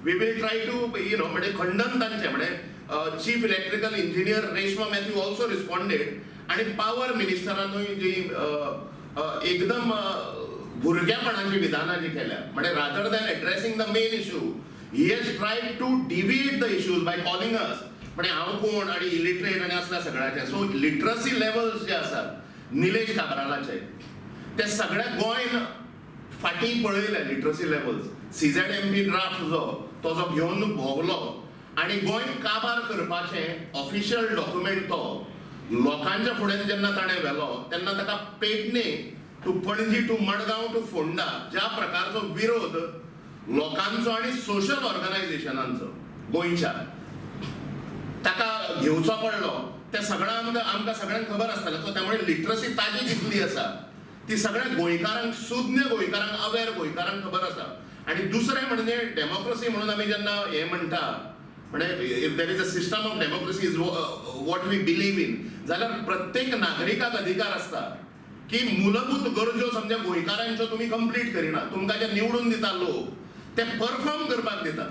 We will try to म्हणजे खंडन तांचें, म्हणजे chief electrical engineer Reshma Matthew also responded आणि पावर मिनिस्टरानूय जी एकदम भुरग्यापणाची विधानां जी केल्या, म्हणजे rather than addressing the main issue, he has tried to deviate the issues by calling us म्हणजे हांव कोण आणि इलिटरेट आणि असल्या सगळ्याचे. सो लिटरसी लेवल्स जे आसात निलेश काब्रालाचे, ते सगळ्या गोंयन फाटीं पळयले. Literacy levels, CZMP draft जो तो जो घेवन भोंवलो आनी गोंय काबार करपाचें ऑफिशियल डॉक्युमेंट तो लोकांच्या फुड्यान जेन्ना ताणें व्हेलो, तेन्ना ताका Pedne to Panaji to Madgaon to Ponda ज्या प्रकारचो विरोध लोकांचो आनी सोशल ऑर्गनायझेशनांचो गोंयच्या ताका घेवचो पडलो, ते सगळ्या आमकां सगळ्यांक खबर आसतालें. सो त्यामुळे लिटरसी ताजी कितली आसा ती सगळ्या गोंयकारांक, सुज्ञ गोंयकारांक, अवेर गोंयकारांक खबर आसा. आनी दुसरें म्हणजे डेमोक्रेसी म्हणून आमी जेन्ना हें म्हणटा, म्हणजे if there is a system of democracy is what we believe in, जाल्यार प्रत्येक नागरिकाक अधिकार आसता की मूलभूत गरजो समजा गोंयकारांच्यो तुमी कंप्लीट करिना, तुमकां जे निवडून दिता लोक ते परफॉर्म करपाक दिता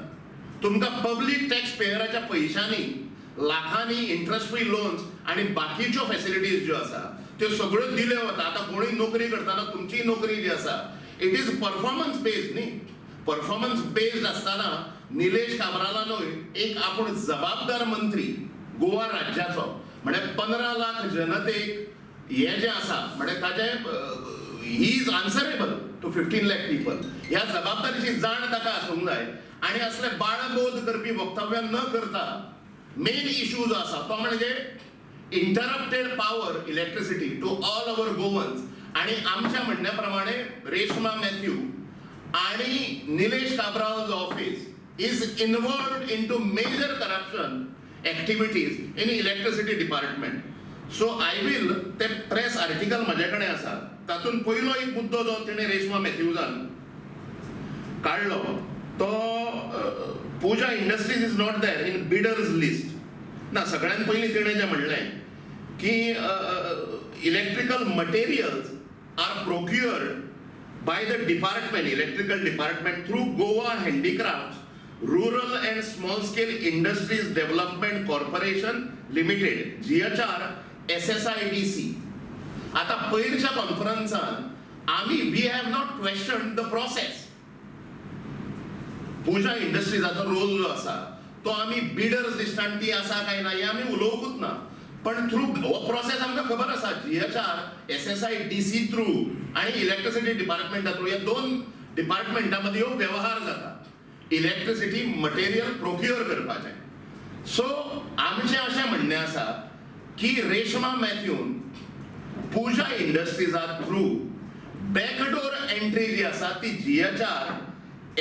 तुमकां पब्लीक टॅक्स पेयराच्या पयशांनी लाखांनी इंट्रस्ट फ्री लोन्स आनी बाकीच्यो फॅसिलिटीज ज्यो आसा त्यो सगळ्यो दिल्यो वता. आतां कोणूय नोकरी करतना तुमची नोकरी जी आसा, it is performance based न्ही? परफॉर्मन्स बेस्ड आसतना निलेश काब्रालानूय एक आपूण जबाबदार मंत्री गोवा राज्याचो, म्हणजे 15 लाख जनतेक हे जे आसा, म्हणजे ताजे he is answerable to 15 lakh people, ह्या जबाबदारीची जाण ताका आसूंक जाय आणि असले बाळबोध करपी वक्तव्य न करता मेन इशू जो आसा तो म्हणजे interrupted power, electricity to all our Goans. आणि आमच्या म्हणण्या प्रमाणे रेश्मा मॅथ्यू आणि Nilesh काब्राल's office is involved into major corruption activities in electricity department. So I will ते प्रेस आर्टिकल म्हजे कडेन आसा. तातूंत पयलो एक मुद्दो जो तिणें रेश्मा मॅथ्यूजान काडलो तो Pooja Industries is not there in bidders list. ना, सगळ्यात पयलीं तिणें जें म्हणलें की electrical materials are procured by the department, electrical department, through Goa Handicrafts Rural and Small Scale Industries Development Corporation Limited, GHR SSIDC. आता पयरच्या कॉन्फरन्सान आमी we have not question the process. पुजा इंडस्ट्रीजाचो रोल जो आसा तो आमी बिडर्स लिस्टान ती आसा काय ना हें आमी उलोवंकूच ना, पण थ्रू हो प्रोसेस आमकां खबर आसा, जीएचआर एसएसआयडीसी थ्रू आणि इलेक्ट्रिसिटी डिपार्टमेंटा थ्रू, ह्या दोन डिपार्टमेंटा मदीं ह्यो व्यवहार जाता इलेक्ट्रिसिटी मटेरियल प्रोक्युअर करपाचें. सो आमचें अशें म्हणणें आसा की रेश्मा मॅथ्यून पुजा इंडस्ट्रीजा थ्रू बॅकडोर एंट्री जी आसा ती जीएचआर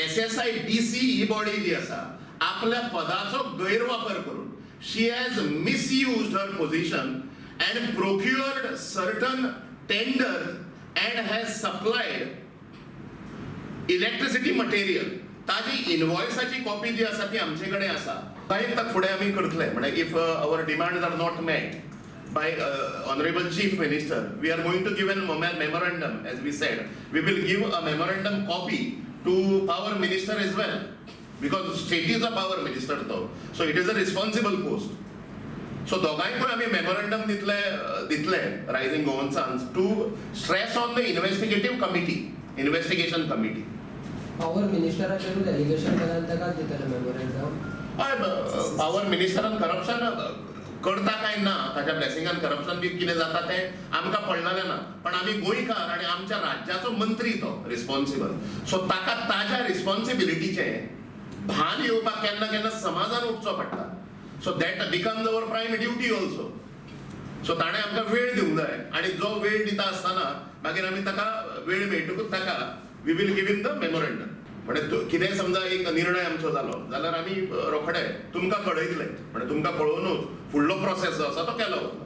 एसएसआयडीसी ही बॉडी जी आसा, आपल्या पदाचो गैरवापर करून she has misused her position and procured certain tender and has supplied electricity material. ताजी इनवॉयसाची कॉपी जी आसा ती आमचे कडेन आसा. ताका फुडें आमी करतले, म्हणजे if our demand are not met by Honorable Chief Minister, we are going to give a memorandum, as we said. We will give a memorandum copy to Power Minister as well, because state is a power minister though. So it is a responsible post. So दोगांयकूय आमी memorandum दितले rising गोवन्सांस to stress on the investigative committee, investigation committee. Power मिनिस्टराचेरूच allegation केल्यार ताकाच दितले memorandum? हय, power मिनिस्टरान corruption करता काय ना, ताच्या ब्लेसिंगान करप्शन बी कितें जाता तें आमकां पडलेलें ना, पण आमी गोंयकार आनी आमच्या राज्याचो मंत्री तो रिस्पॉन्सिबल. सो ताका ताज्या रिस्पॉन्सिबिलिटीचें भान येवपाक केन्ना केन्ना समाजान उठचो पडटा. So that becomes our prime duty also. So ताणें आमकां वेळ दिवंक जाय आनी जो वेळ दिता आसतना मागीर आमी ताका वेळ मेळटकूच ताका we will give him the memorandum. म्हणजे कितेंय समजा एक निर्णय आमचो जालो जाल्यार आमी रोखडे तुमकां कळयतले, म्हणजे तुमकां कळोवनूच फुडलो प्रोसेस जो आसा तो केलो वतलो.